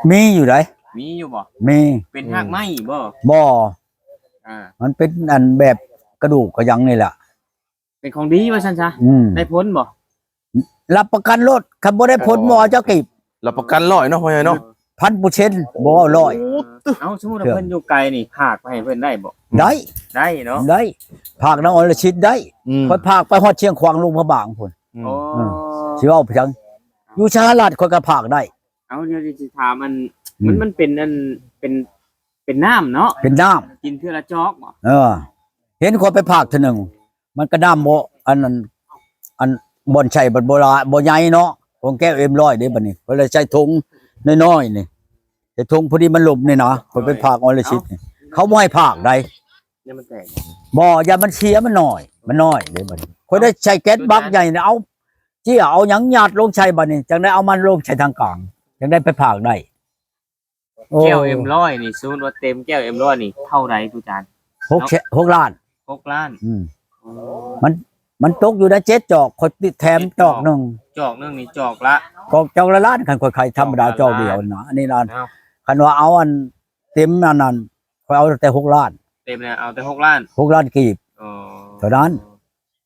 ມີຢູ່ໃດ໋ ມີຢູ່ບໍ່? ມີ ເປັນຮາກໄມ້ບໍ່? ບໍ່ ອ່າ ມັນເປັນອັນແບບກະດູກກະຫຍັງນີ້ແຫຼະ ເປັນຂອງດີວ່າຊັ້ນຊະ ອືມ ໄດ້ຜົນບໍ່? ຮັບປະກັນໂລດ ຄັນບໍ່ໄດ້ຜົນ ອໍ ບໍ່ເອົາຈັກກີບ ຮັບປະກັນຮ້ອຍເນາະ ພໍ່ໃຫຍ່ເນາະ ພັນເປີເຊັນ ບໍ່ເວົ້າຮ້ອຍ ໂອ້ ເອົ້າ ສົມມຸດວ່າເພິ່ນຢູ່ໄກນີ້ ຝາກໄປໃຫ້ເພິ່ນໄດ້ບໍ່? ໄດ້ ໄດ້ເນາະ ໄດ້ ຝາກນຳອອນລະຊິດໄດ້ ອືມ ຂ້ອຍຝາກໄປຮອດຊຽງຂວາງ ຫຼວງພະບາງພຸ້ນ ອືມ ອໍ ເອີ ຊິເວົ້າໄປຫຍັງ ຢູ່ສະຫະລັດຂ້ອຍກໍຝາກໄດ້ ເອົາ ດຽວຊິຖາມ ອັນ ອືມ ມັນ ມັນເປັນອັນ ເປັນ ເປັນນ້ຳເນາະ ເປັນນ້ຳ ກິນເທື່ອລະຈອກບໍ່? ເອີ ເຫັນຂ້ອຍໄປຝາກເທື່ອໜຶ່ງ ມັນກໍນ້ຳບໍ່ ອັນນັ້ນ ອັນບ່ອນໃສ່ບັດບໍ່ຫຼາຍ ບໍ່ໃຫຍ່ເນາະ ຂອງແກ້ວເອັມຮ້ອຍເດ້ ບັດນີ້ຂ້ອຍເລີຍໃສ່ຖົງນ້ອຍໆນີ້ ໃສ່ຖົງພໍດີມັນຫຼົມນີ້ນະ ຂ້ອຍໄປຝາກອອນລະຊິດນີ້ ເຂົາບໍ່ໃຫ້ຝາກໃດ໋ ບໍ່ ຢ້ານມັນເສຍ ມັນນ້ອຍ ມັນນ້ອຍເດ້ ບັດນີ້ຂ້ອຍໄດ້ໃສ່ແກັດບັກໃຫຍ່ນະ ເອົາເຈ້ຍ ເອົາຫຍັງຫຍາດລົງໃສ່ ບັດນີ້ຈັ່ງໄດ້ເອົາມັນລົງໃສ່ທາງກາງ ຈັ່ງໄດ້ໄປຝາກໄດ້. ໂອ້ ແກ້ວເອັມຮ້ອຍນີ້ ສົມມຸດວ່າເຕັມແກ້ວເອັມຮ້ອຍນີ້ເທົ່າໃດຕູຈານ? ຫົກ ຫົກລ້ານ ຫົກລ້ານ ອືມ ອໍ ມັນ ມັນຕົກຢູ່ໃນເຈັດຈອກ ຂ້ອຍຕິດແຖມຈອກໜຶ່ງ ຈອກໜຶ່ງນີ້ຈອກລະ ກໍຈອກລະລ້ານ ຄັນຂ້ອຍຂາຍທຳມະດາຈອກດຽວນະ ອັນນີ້ລ້ານ ເອົ້າ ຄັນວ່າເອົາອັນເຕັມອັນນັ້ນ ຂ້ອຍເອົາແຕ່ຫົກລ້ານ ເຕັມແລ້ວເອົາແຕ່ຫົກລ້ານ ຫົກລ້ານກີບ ອໍ ເທົ່ານັ້ນ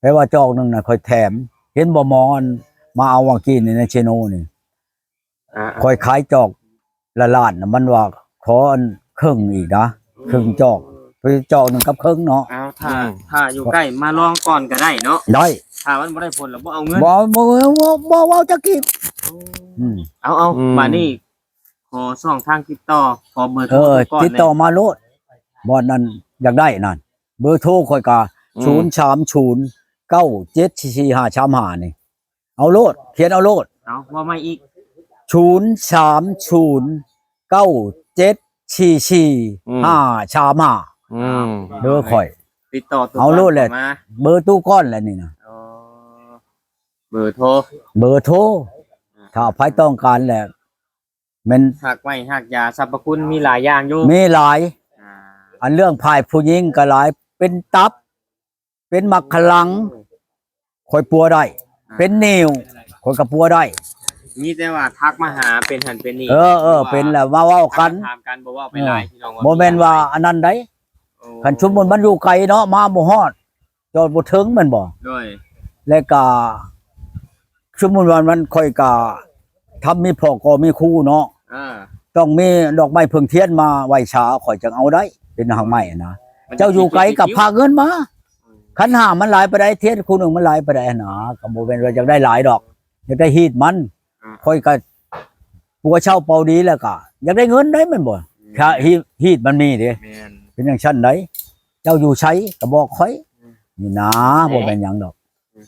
ແປວ່າຈອກໜຶ່ງນະຂ້ອຍແຖມ ເຫັນບໍ່ ໝໍອັນມາເອົາຫວ່າງກີ້ນີ້ໃນເຊໂນນີ້ ອ່າໆ ຂ້ອຍຂາຍຈອກລະລ້ານນະ ມັນວ່າຂໍອັນເຄິ່ງອີກນະ ອືມ ເຄິ່ງຈອກ ຄືຈອກໜຶ່ງກັບເຄິ່ງເນາະ ເອົາ ຖ້າ ອືມ ຖ້າຢູ່ໃກ້ມາລອງກ່ອນກໍໄດ້ເນາະ ໄດ້ ຖ້າມັນບໍ່ໄດ້ຜົນລະບໍ່ເອົາເງິນ ບໍ່ ບໍ່ ບໍ່ ບໍ່ເວົ້າຈັກກີບ ອືມ ເອົາ ເອົາ ອືມ ບາດນີ້ຂໍຊ່ອງທາງຕິດຕໍ່ ຂໍເບີໂທ ເອີ ຕິດຕໍ່ມາໂລດ ບ່ອນນັ້ນຢາກໄດ້ນັ້ນ ເບີໂທຂ້ອຍກະ ອືມ ສູນສາມສູນ ເກົ້າເຈັດສີ່ສີ່ຫ້າສາມຫ້ານີ້ ເອົາໂລດ ຂຽນເອົາໂລດ ເອົາ ເວົ້າໃໝ່ອີກ ສູນສາມສູນ ເກົ້າເຈັດສີ່ສີ່ ອືມ ຫ້າສາມຫ້າ ອືມ ເບີຂ້ອຍ ຕິດຕໍ່ ເອົາໂລດແຫຼະ ເບີຕູ້ກ້ອນແຫຼະນີ້ນະ ອໍ ເບີໂທ ເບີໂທ ຖ້າໃຜຕ້ອງການແຫຼະ ແມ່ນຮາກໄມ້ຮາກຢາ ສັບພະຄຸນມີຫຼາຍຢ່າງຢູ່ ມີຫຼາຍ ອ່າ ອັນເລື່ອງຝ່າຍຜູ້ຍິງກໍຫຼາຍ ເປັນຕັບ ເປັນໝາກຂະລັງ ຂ້ອຍປົວໄດ້ ອ່າ ເປັນນິ້ວ ຂ້ອຍກໍປົວໄດ້ ມີແຕ່ວ່າທັກມາຫາ ເປັນຫັ້ນເປັນນີ້ ເອີ ເອີ ເປັນແລ້ວມາເວົ້າກັນ ຖາມກັນ ບໍ່ເວົ້າໄປຫຼາຍ ພີ່ນ້ອງ ບໍ່ແມ່ນວ່າອັນນັ້ນໃດ ໂອ້ ຄັນສົມມຸດມັນຢູ່ໄກເນາະ ມາບໍ່ຮອດ ຈອດບໍ່ເຖິງແມ່ນບໍ່? ໂດຍ ແລະກະສົມມຸດວ່າມັນ ຂ້ອຍກະທຳມີພໍ່ກໍມີຄູເນາະ ອ່າ ຕ້ອງມີດອກໄມ້ເຜິ້ງທຽນມາໄຫວ້ສາ ຂ້ອຍຈັ່ງເອົາໄດ້ ເປັນຮາກໄມ້ນະ ເຈົ້າຢູ່ໄກກະພາເງິນມາ ອືມ ຂັນຫ້າມັນຫຼາຍປານໃດ ທຽນຄູ່ໜຶ່ງມັນຫຼາຍປານໃດຫັ້ນນະ ກະບໍ່ແມ່ນວ່າຢາກໄດ້ຫຼາຍດອກ ຢາກໄດ້ຮີດມັນ ອ່າ ຂ້ອຍກະປົວເຊົາເປົ່າດີ ແລ້ວກະຢາກໄດ້ເງິນໄດ໋ແມ່ນບໍ່? ອືມ ຖ້າຮີດ ຮີດມັນມີເດ້ ແມ່ນ ເປັນຈັ່ງຊັ້ນໃດ ເຈົ້າຢູ່ໃສກໍບອກຂ້ອຍ ອືມ ນີ້ນາ ແມ່ນ ບໍ່ແມ່ນຫຍັງດອກ ອືມ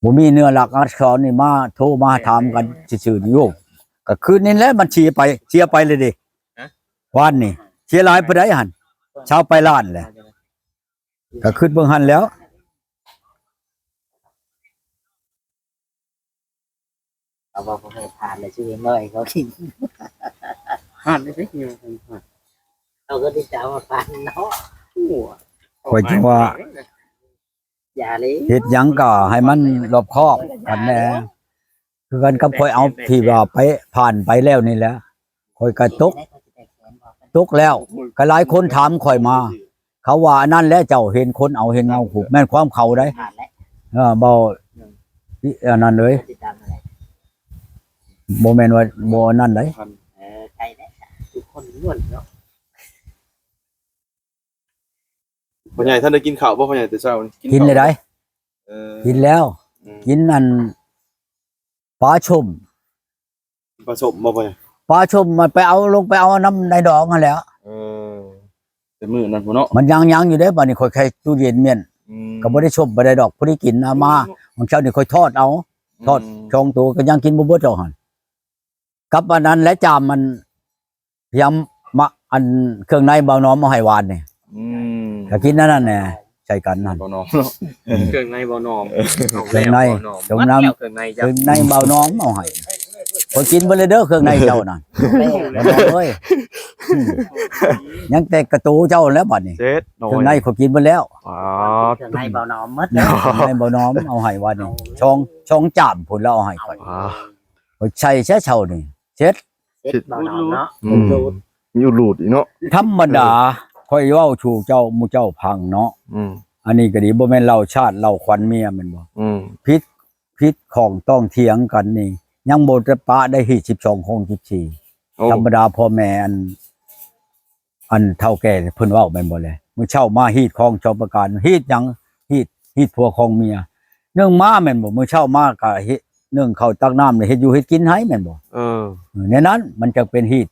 ບໍ່ມີເນື້ອຫຼັກອັກສອນນີ້ ມາໂທມາຖາມກັນຊື່ໆນີ້ ໂອ້ ກໍຄືນນີ້ແຫຼະ ມັນເສຍໄປ ເສຍໄປເລີຍເດ້ ຮະ ວານນີ້ ເສຍຫຼາຍປານໃດຫັ້ນ ຊາວປາຍລ້ານແຫຼະ ກໍຄິດເບິ່ງຫັ້ນແລ້ວ. ເຂົາວ່າບໍ່ໃຫ້ຜ່ານແລ້ວ ຊື່ເອັມຮ້ອຍເຂົາກິນ ຜ່ານໄດ້ໃດ໋ ເຂົາກໍຕິດຕາມວ່າຜ່ານເນາະ ໂອ້ ຂ້ອຍຈັ່ງວ່າ ຢ່າເລີຍ ເຮັດຫຍັງກໍໃຫ້ມັນລອບຄອບກັນແດ່ ຄືກັນກັບຂ້ອຍເອົາທີ່ວ່າໄປ ຜ່ານໄປແລ້ວນີ້ແຫຼະ ຂ້ອຍກໍຕົກ ຕົກແລ້ວ ກໍຫຼາຍຄົນຖາມຂ້ອຍມາ ເຂົາວ່າອັນນັ້ນແຫຼະ ເຈົ້າເຫັນຄົນເອົາເຫັນເງົາ ແມ່ນຄວາມເຂົາໃດ໋ ເອີ ເວົ້າອັນນັ້ນເລີຍ ບໍ່ແມ່ນວ່າບໍ່ອັນນັ້ນໃດ໋ ເອີ ໃກ້ແລ້ວ ທຸກຄົນມ່ວນເນາະ ພໍ່ໃຫຍ່ ທ່ານໄດ້ກິນເຂົ້າບໍ່ ພໍ່ໃຫຍ່ ແຕ່ເຊົ້ານີ້? ກິນແລ້ວໃດ໋ ເອີ ກິນແລ້ວ ອືມ ກິນອັນ ປາສົ້ມ ປາສົ້ມບໍ່ ພໍ່ໃຫຍ່? ປາສົ້ມມັນໄປເອົາ ລົງໄປເອົານຳໃນໜອງຫັ້ນແຫຼະ ເອີ ແຕ່ມື້ນັ້ນພຸ້ນເນາະ ມັນຍັງໆຢູ່ເດ້ ບາດນີ້ຂ້ອຍໄຂຕູ້ເຢັນມ້ຽນ ອືມ ກໍບໍ່ໄດ້ສົ້ມປານໃດດອກ ພໍດີກິນເອົາມາ ອືມ ບາງເຊົ້ານີ້ຂ້ອຍທອດເອົາ ອືມ ທອດສອງໂຕກໍຍັງກິນບໍ່ເບິດດອກຫັ້ນ ກັບອັນນັ້ນແຫຼະ ຈາມມັນ ພະຍາຍາມມາ ອັນເຄື່ອງໃນບ່າວໜອມເອົາໃຫ້ວານນີ້ ອືມ ກໍກິນອັນນັ້ນແຫຼະ ໃສ່ກັນນັ້ນ ບ່າວໜອມເນາະ ອືມ ເຄື່ອງໃນບ່າວໜອມ ເອີ ເຄື່ອງໃນ ເຄື່ອງໃນ ເຄື່ອງໃນບ່າວໜອມເອົາໃຫ້ ຂ້ອຍກິນເບິດເລີຍເດີ ເຄື່ອງໃນເຈົ້ານັ້ນ ເອີຍ ອືມ ຍັງແຕ່ກະໂຕເຈົ້າແລ້ວບັດນີ້ ເຄື່ອງໃນຂ້ອຍກິນເບິດແລ້ວ ເຄື່ອງໃນບ່າວໜອມໝົດ ເຄື່ອງໃນບ່າວໜອມເອົາໃຫ້ວານນີ້ ສອງ ສອງຈາມພຸ້ນລະເອົາໃຫ້ຂ້ອຍ ຂ້ອຍໃສ່ແຊະເຊົ້ານີ້ ເສັດ ເຈັບເບົາເນາະ ອືມ ມີອຸລູດອີກເນາະ. ທຳມະດາ ຂ້ອຍເວົ້າສູ່ເຈົ້າ ໝູ່ເຈົ້າຟັງເນາະ ອືມ ອັນນີ້ກໍດີ ບໍ່ແມ່ນເລົ່າຊາດເລົ່າຂວັນເມຍແມ່ນບໍ່? ອືມ ຜິດ ຜິດຂ້ອງຕ້ອງຖຽງກັນນີ້ ຍັງບໍ່ໄດ້ປະໄດ້ຮີດສິບສອງ ຄອງສິບສີ່. ໂອ້ ທຳມະດາພໍ່ແມ່ອັນ ອັນເຖົ້າແກ່ເພິ່ນເວົ້າແມ່ນບໍ່ແລະ? ມື້ເຊົ້າມາຮີດຄອງສອງປະການ ຮີດຫຍັງ? ຮີດ ຮີດຜົວຄອງເມຍ. ໜຶ່ງມາແມ່ນບໍ່? ມື້ເຊົ້າມາກໍເຮັດ ໜຶ້ງເຂົ້າຕັກນ້ຳ ເຮັດຢູ່ເຮັດກິນໃຫ້ແມ່ນບໍ່? ເອີ ເອີ ແນວນັ້ນມັນຈະເປັນຮີດ.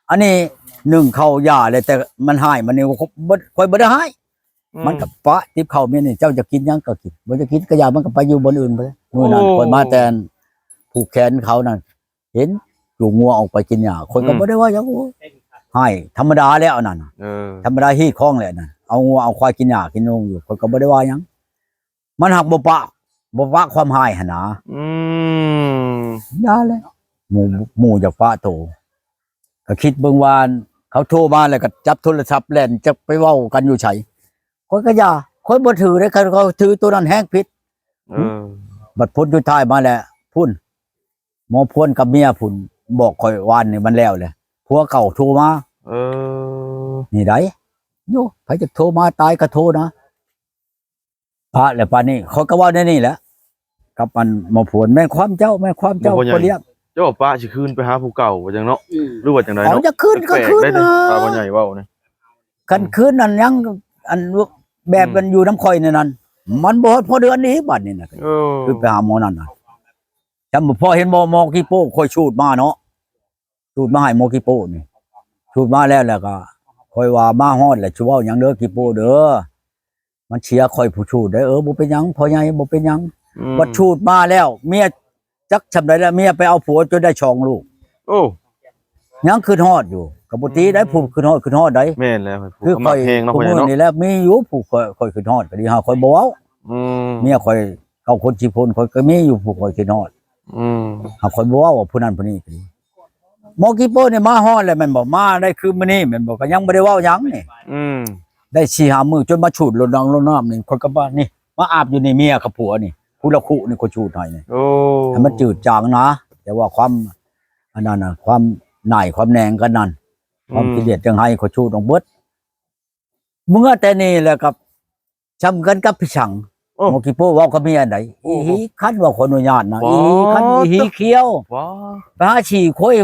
ອັນນີ້ໜຶ້ງເຂົ້າຢາແຫຼະ ແຕ່ມັນຮ້າຍ ມັນນີ້ບໍ່ ຂ້ອຍບໍ່ໄດ້ຮ້າຍ. ອືມ ມັນກໍປະຕິບເຂົ້າເມຍນີ້ ເຈົ້າຢາກກິນຫຍັງກໍກິນ ບໍ່ຢາກກິນກໍຢ່າ ມັນກໍໄປຢູ່ບ່ອນອື່ນໄປ. ມື້ນັ້ນ ໂອ້ ຂ້ອຍມາແຕ່ຜູກແຂນເຂົານັ້ນ ເຫັນຈູງງົວອອກໄປກິນຫຍ້າ ຂ້ອຍກໍ ອືມ ບໍ່ໄດ້ວ່າຫຍັງ. ໂອ້ຍ ຮ້າຍທຳມະດາແລ້ວອັນນັ້ນ ເອີ ທຳມະດາຮີດຄອງແຫຼະນັ້ນ ເອົາງົວເອົາຄວາຍກິນຫຍ້າກິນນົງຢູ່ ຂ້ອຍກໍບໍ່ໄດ້ວ່າຫຍັງ. ມັນຫາກບໍ່ປະ ບໍ່ປະຄວາມຮ້າຍຫັ້ນນາ. ອືມ ຢ່າແຫຼະ ໝູ່ ໝູ່ຢາກປະໂຕ ກໍຄິດເບິ່ງວ່າ ເຂົາໂທມາແລ້ວກໍຈັບໂທລະສັບແລ່ນ ຈັກໄປເວົ້າກັນຢູ່ໃສ. ຂ້ອຍກໍຢ່າ ຂ້ອຍບໍ່ຖືເດ້ ຄັນເຂົາຖືໂຕນັ້ນແຮງຜິດ. ເອີ ບັດຜົນສຸດທ້າຍມາແລ້ວ ພຸ້ນ ໝໍພວນກັບເມຍພຸ້ນ ບອກຂ້ອຍວານນີ້ມັນແລ້ວແຫຼະ ຜົວເກົ່າໂທມາ. ເອີ ນີ້ໃດ ໂຍ ໃຜຈະໂທມາຕາຍກໍໂທນະ. ປະແລ້ວປານນີ້ ຂ້ອຍກໍເວົ້າແນວນີ້ແຫຼະ ກັບອັນໝໍພວນ ແມ່ນຄວາມເຈົ້າ ແມ່ນຄວາມເຈົ້າ ພໍ່ໃຫຍ່ ເຈົ້າວ່າປະຊິຄືນໄປຫາຜູ້ເກົ່າວ່າຈັ່ງເນາະ ອືມ ຫຼືວ່າຈັ່ງໃດເນາະ? ເອົາ ຢາກຄືນກໍຄືນນະ ຕາພໍ່ໃຫຍ່ເວົ້ານີ້. ຄັນຄືນນັ້ນຍັງ ອັນ ແບບ ອືມ ມັນຢູ່ນຳຂ້ອຍໃນນັ້ນ ມັນບໍ່ຮອດພໍເດືອນນີ້ບາດນີ້ນະ. ເອີ ຄືໄປຫາໝໍນັ້ນນະ ຈຳບໍ່ພໍເຫັນບໍ່ ໝໍກີໂປ້ ຂ້ອຍສູດມາເນາະ ສູດມາໃຫ້ໝໍກີໂປ້ນີ້ ສູດມາແລ້ວ ແລ້ວກໍຂ້ອຍວ່າ ມາຮອດແລ້ວ ຊິເວົ້າຫຍັງເດີ ກີໂປ້ເດີ ມັນເສຍຂ້ອຍຜູ້ສູດໄດ໋. ເອີ ບໍ່ເປັນຫຍັງພໍ່ໃຫຍ່ ບໍ່ເປັນຫຍັງ. ອືມ ບັດສູດມາແລ້ວ ເມຍຈັກຊ່ຳໃດແລ້ວ ເມຍໄປເອົາຜົວຈົນໄດ້ສອງລູກ. ໂອ້ ຍັງຄິດຮອດຢູ່ ກໍບໍ່ຕິໄດ໋ ອືມ ຜູ້ຄິດຮອດ ຄິດຮອດໄດ໋. ແມ່ນແລ້ວ ຄືຂ້ອຍ ຜູ້ກໍມັກແຮງເນາະ ຜູ້ມື້ນີ້ແຫຼະ ມີຢູ່ຜູ້ຂ້ອຍ ຂ້ອຍຄິດຮອດກໍດີ ຫາຂ້ອຍບໍ່ເວົ້າ. ອືມ ເມຍຂ້ອຍເກົ້າຄົນສິບຄົນ ຂ້ອຍກໍມີຢູ່ຜູ້ຂ້ອຍຄິດຮອດ. ອືມ ຫາຂ້ອຍບໍ່ເວົ້າວ່າຜູ້ນັ້ນຜູ້ນີ້ກໍດີ. ໝໍກີໂປ້ນີ້ມາຮອດແລ້ວແມ່ນບໍ່? ມາໄດ້ຄືມື້ນີ້ແມ່ນບໍ່? ກໍຍັງບໍ່ໄດ້ເວົ້າຫຍັງນີ້. ອືມ ໄດ້ສີ່ຫ້າມື້ ຈົນມາສູດລົດນ້ຳ ລົດນ້ຳນີ້ ຂ້ອຍກໍວ່ານີ້ ມາອາບຢູ່ນີ້ ເມຍກັບຜົວນີ້ ຜູ້ລະຄຸນີ້ ຂ້ອຍສູດໃຫ້ນີ້. ໂອ້ ໃຫ້ມັນຈືດຈາງນະ ແຕ່ວ່າຄວາມ ອັນນັ້ນນະ ຄວາມໜ້າຍຄວາມແໜງກັນນັ້ນ ຄວາມ ອືມ ຂີ້ລຽດຈັ່ງໃຫ້ ຂ້ອຍສູດອອກເບິດ. ເມື່ອແຕ່ນີ້ແລ້ວກໍຊ່ຳກັນກັບພີ່ສັງ. ໂອ້ ໝໍກີໂປ້ເວົ້າກັບເມຍອັນໃດ? ໂອ້ ອີຫີຄັນ ວ່າຂໍອະນຸຍາດນະ ອໍ ອີຫີຄັນ ອີຫີຂຽວ ໄປຫາຂີ່ຄວາຍ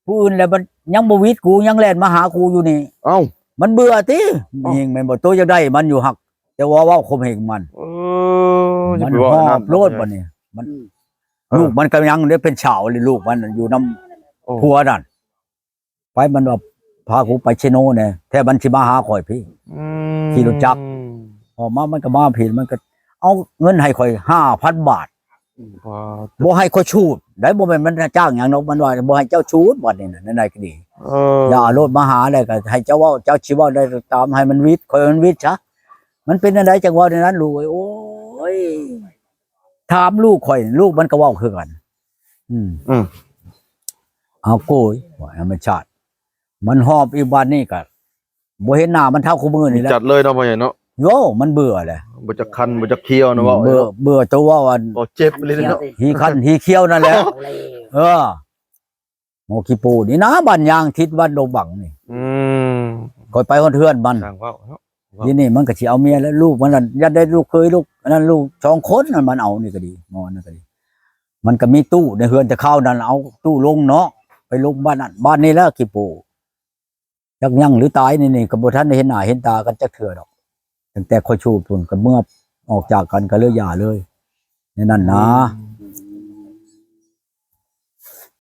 ຜູ້ອື່ນແລ້ວ ມັນຍັງບໍ່ຫວິດກູ ຍັງແລ່ນມາຫາກູຢູ່ນີ້. ເອົ້າ ມັນເບື່ອຕິ? ອໍ ຍິງແມ່ນບໍ່? ໂຕຢາກໄດ້ມັນຢູ່ ຮັກ ແຕ່ວ່າເວົ້າຂົ່ມເຫັງມັນ. ເອີ ມັນຫອບໂລດບັດນີ້ ມັນ ອືມ ລູກມັນກໍຍັງໄດ້ເປັນສາວເລີຍ ລູກມັນຢູ່ນຳ ໂອ້ ຜົວນັ້ນ. ໄປ ມັນວ່າພາກູໄປເຊໂນແດ່ ແທ້ມັນຊິມາຫາຂ້ອຍພີ້. ອືມ ຂີ່ລົດຈັກ ອອກມາ ມັນກໍມາພີ້ ມັນກໍເອົາເງິນໃຫ້ຂ້ອຍຫ້າພັນບາດ. ອືມ ບໍ່ໃຫ້ຂ້ອຍສູດໄດ໋ ບໍ່ແມ່ນມັນຈ້າງຫຍັງດອກ ມັນວ່າບໍ່ໃຫ້ເຈົ້າສູດ ບັດນີ້ນະ ແນວໃດກໍດີ. ເອີ ຢ່າໂລດ ມາຫາແລ້ວກໍໃຫ້ເຈົ້າເວົ້າ ເຈົ້າຊິເວົ້າໄດ້ຕາມ ໃຫ້ມັນຫວິດ ຂ້ອຍມັນຫວິດຊະ. ມັນເປັນແນວໃດຈັ່ງເວົ້າແນວນັ້ນ ລູກເອີຍ? ໂອ້ຍ ຖາມລູກຂ້ອຍ ລູກມັນກໍເວົ້າຄືກັນ. ອືມ ອືມ ເອົາໂກຍ ວ່າທຳມະຊາດ ມັນຫອບອີກ ບາດນີ້ກໍບໍ່ເຫັນໜ້າມັນເທົ່າຄູ່ມື້ນີ້ແຫຼະ ຈັດເລີຍເນາະ ພໍ່ໃຫຍ່ເນາະ. ໂຍ ມັນເບື່ອແຫຼະ ບໍ່ຈັກຄັນບໍ່ຈັກຄຽວນະ ເວົ້າ ເບື່ອ ເບື່ອໂຕເວົ້າອັນ ເວົ້າເຈັບເລີຍເນາະ ຮີຄັນຮີຄຽວນັ້ນແຫຼະ. ເອີ ໝໍຂີ້ປູນີ້ນະ ບ້ານຍາງ ທິດວັດດົງບັງນີ້. ອືມ ຂ້ອຍໄປຮອດເຮືອນມັນ ຊ່າງເວົ້າເນາະ. ທີນີ້ມັນກໍຊິເອົາເມຍແລ້ວ ລູກມັນນັ້ນ ຢາກໄດ້ລູກເຂີຍ ລູກອັນນັ້ນ ລູກສອງຄົນນັ້ນ ມັນເອົານີ້ກໍດີ ໝໍນັ້ນກໍດີ. ມັນກໍມີຕູ້ໃນເຮືອນ ແຕ່ຄາວນັ້ນເອົາຕູ້ລົງເນາະ ໄປລົງບ້ານນັ້ນບ້ານນີ້ແລ້ວ ຂີ້ປູ ຈັກຍັງຫຼືຕາຍນີ້ ນີ້ກໍບໍ່ທັນໄດ້ເຫັນໜ້າເຫັນຕາກັນຈັກເທື່ອດອກ. ຕັ້ງແຕ່ຂ້ອຍໂສດພຸ້ນ ກໍເມື່ອອອກຈາກກັນ ກໍເລີຍຢ່າເລີຍ ໃນນັ້ນນະ. ອືມ